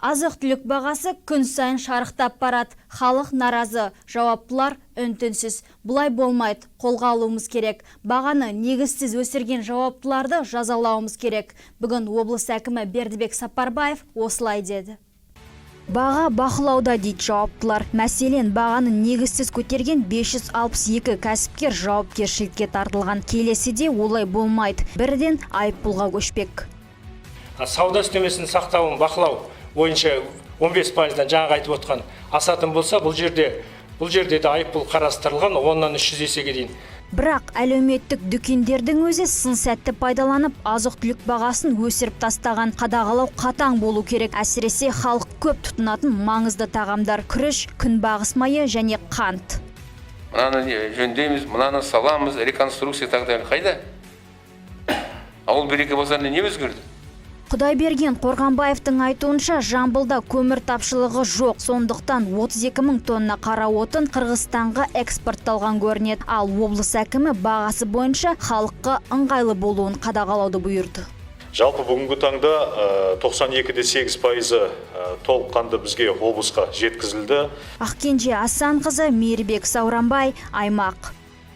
Азық-түлік бағасы күн сайын шарықтап барады. Халық наразы, жауаптылар үн-түнсіз. Бұлай болмайды, қолға алуымыз керек. Бағаны негізсіз өсірген жауаптыларды жазалауымыз керек. Бүгін облыс әкімі Бердібек Сапарбаев осылай деді. Баға бақылауда, дейді жауаптылар. Мәселен, бағаны негізсіз көтерген 562 кәсіпкер жауапкершілікке тартылған. Келесіде олай болмайды. Бірден айыппұлға көшпек. Сауда үстемесін сақтауын бақылау бойынша 15%-дан, жаңағы айтып отқан, асатын болса, бұл жерде де айыппұл қарастырылған, оннан 300 есеге дейін. Бірақ әлеуметтік дүкендердің өзі сын сәтті пайдаланып, азық-түлік бағасын өсіріп тастаған. Қадағалау қатаң болу керек. Әсіресе халық көп тұтынатын маңызды тағамдар: күріш, күнбағыс майы және қант. Мынаны жөндейміз, мынаны саламыз, реконструкция и так далее. Қайда? Ауыл Береке базарында не өзгерді? Құдайберген Қорғанбаевтың айтуынша, Жамбылда көмір тапшылығы жоқ. Сондықтан 32 мың тонна қара отын Қырғызстанға экспортталған көрінеді. Ал облыс әкімі бағасы бойынша халыққа ыңғайлы болуын қадағалауды бұйырды. Жалпы, бүгінгі таңда 92,8%-ы толыққанды бізге, облысқа жеткізілді. Ақкенже Асанқызы, Мейірбек Сауранбай, Аймақ.